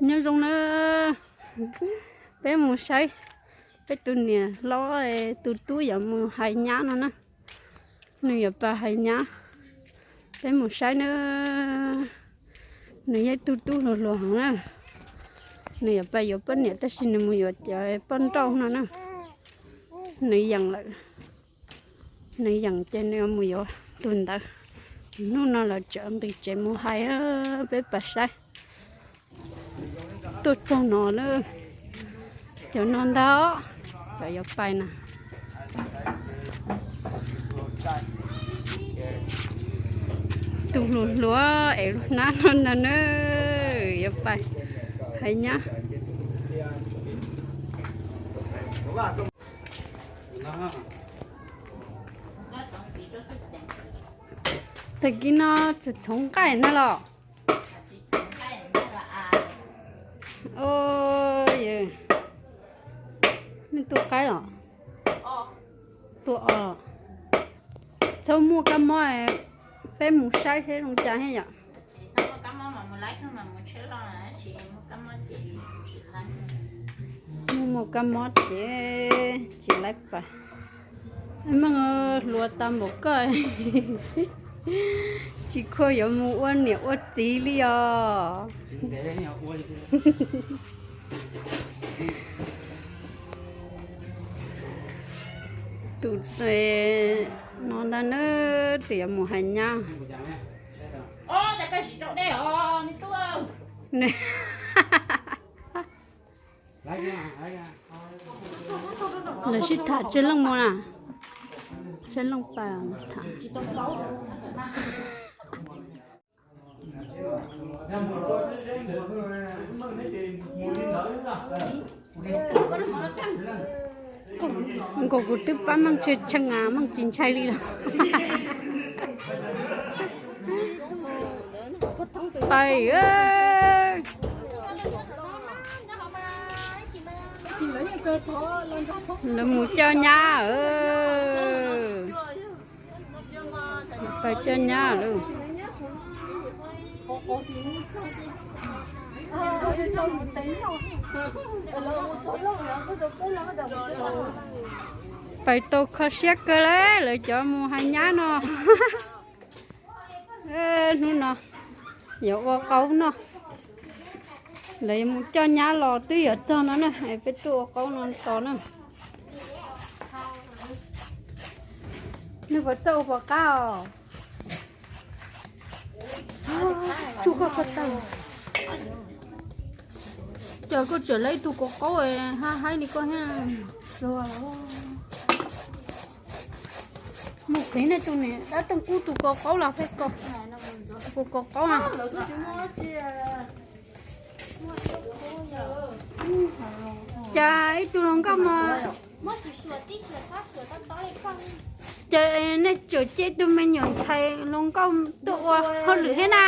Nyob zoo na, peb mus saib peb tus niam hlob tus tub yuav mus hais nyab no na. Nws yuav pais hais nyab, peb mus saib na. Nws yog ib tug tub hluas hluas heev na. Nws yuav pais yuav poj niam tab sis nws mus yuav cov poj nrauj no na. Nws yeem lawm, nws yeem ces nws yuav mus yuav tus ntawd. Hnub no lawv tseem nqis tsev mus hais, peb pais saib. Tuaj txog no na, cov no ntag, cov yuav pais na. Tus hluas hluas es lub hnab no ntag na, yuav pais hais nyab. Tag kis no txhoov nqaij na los? Nej tua qaib los? Tua os. Txhob muaj kab mob, peb mus saib seb zoo cas thiab yom. Muaj muaj kab mob ces tsis laib pais. Meej, hluas tas npaum koj, tsis khuam yuav mus ua niam ua txiv li os. Tus no ntag na, tus yuav mus hais nyab. Lawv sib tham tsawg leej mus na, tsawg leej pais tham. Nkaus kuv twb pab Meej tshee tshee, Meej tsis ntshai li los. Pais, lawv mus coj nyab. Pais coj nyab lawm. Pais tau kho siab kawg li lawv cov mus hais nyab no. Hnub no yuav ua qaub no, lawv yuav mus coj nyab los twb yuav txog no na, peb tuaj ua qaub no tos na. Nws puas txawj ua puas qab os? Tsuj koj ko taw. Ces koj tseem lawv ib tug kaus qaub hab haib li koj thiab. Mus qhib nej tus niam dab tooj kub tus kaus qaub los peb ko. Tus kaus qaub na. Cas ib tug hluas nkauj mas, ces nej tseem cia ib tug me nyuam ntxhais hluas nkauj tuaj ua hauj lwm thiab na.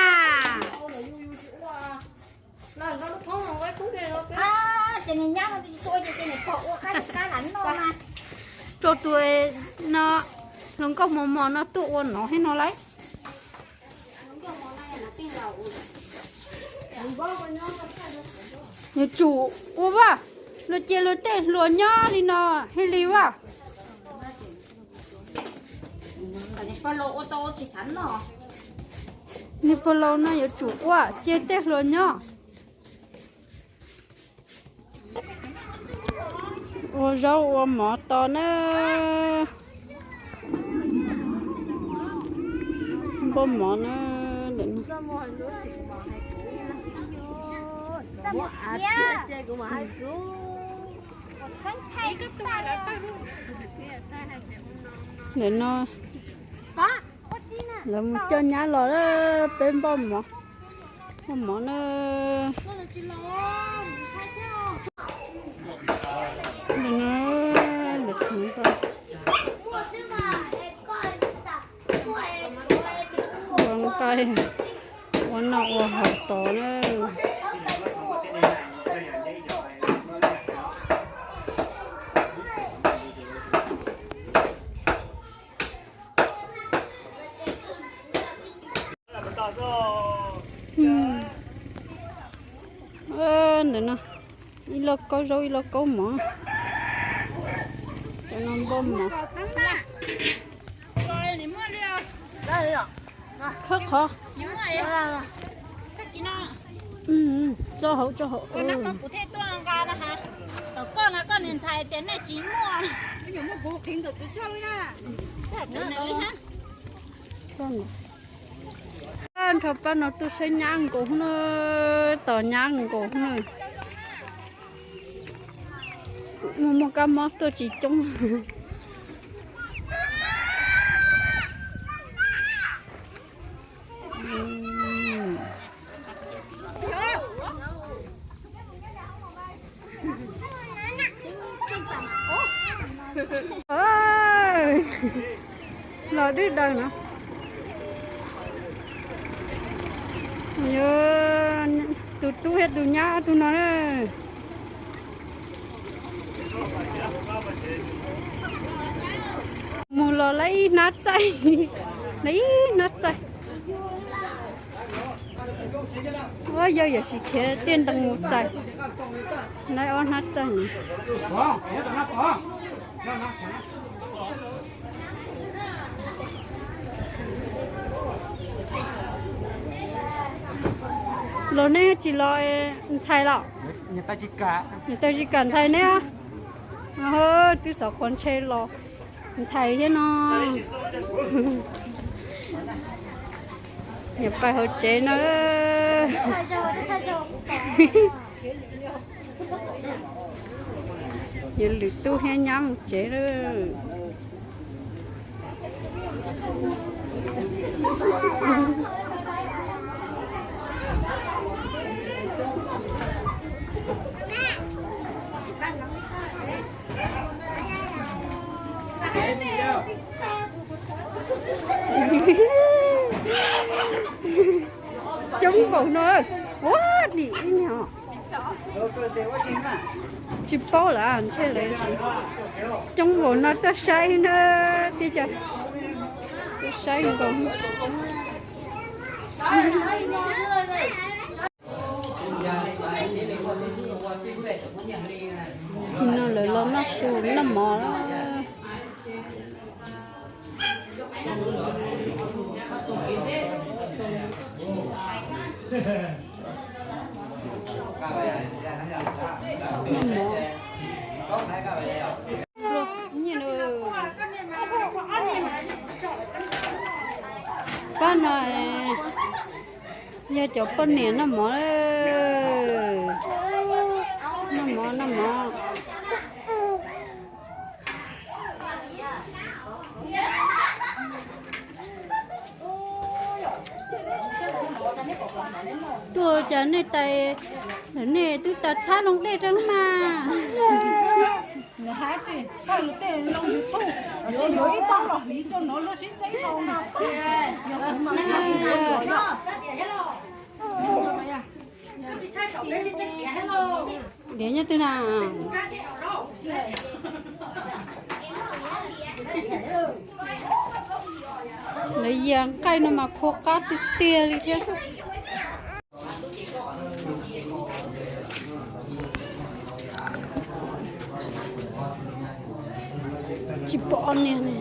Rau tus no, hluas nkauj mos mos no tuaj ua no thiab no lauj. Yuav tsum ua vaj, luag cia luag tej hluas nyob li no thiaj li vaj. Niag pog laus no yuav tsum ua cia tej hluas nyob. Ua zaub ua mov tos na. Npoj mov na. Ntawm no lawv mus coj nyab los, peb npoj mov, npoj mov na. Ntawm no lawv txhoov ua nqaij, ua noj ua haus tos na. Ntawm no, ib lauj kaub zaub ib lauj kaub mov. Cov no npoj mov. Khawb qhov. Tso hauv, tso hauv. Nrho pab no tuaj saib nyab nkaus na, tos nyab nkaus na. Muaj muaj kab mob tuaj tsis coob. Los dwb daws no. Yog tus tub thiab tus nyab tus no na. Mus los lawv ib hnab txaij, lawv ib hnab txaij. Ua yawg yam sis khiav tiaj ntees mus txais, lawv ob hnab txaij no. Los nej tsis los ntxhais los? Niam tais tsis kam ntxhais neb. Twb xav qhuav ntshe los ntxhais thiab no. Niam pais hauv tsev no. Yog lwm tub thiab nyab mus tsev lawm. Coob npaum no, ua dim ib nyuag. Tsis paub lawm, ntshe lawv coob npaum no tuaj saib na, tib co tuaj saib nkaus. Tsis no lawv los noj su noj mov. Pab no yog cov poj niam noj mov, noj mov noj mov. Tuaj cas nej tais, nej twb tau txhab loo dej rau mas. Diav nyob twg na? Lawv yias nqaij no mas khua qab tiag tiag li thiab. Tsis pom niag ne.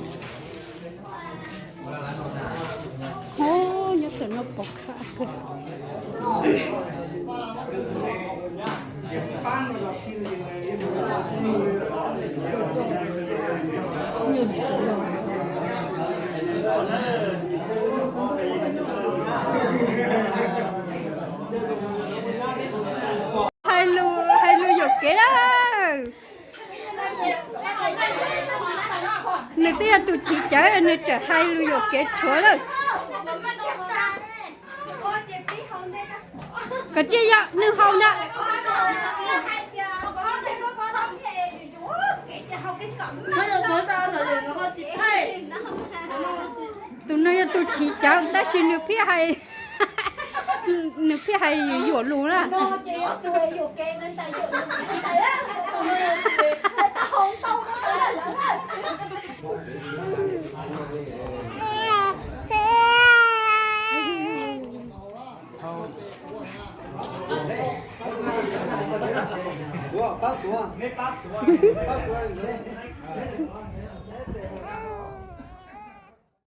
Nyob tom no pom kha kawg. Hais lus, hais lus yuam kev lawm. Nws twb yog tus chiv cawv, nws tseem hais lus yuam kev tshuav lawm. Koj cia yog nws haus ntag. Tus no yog tus chiv cawv tab sis nws pheej hais, nws pheej hais yuam lus na. Tuav, pab tuav, pab tuav.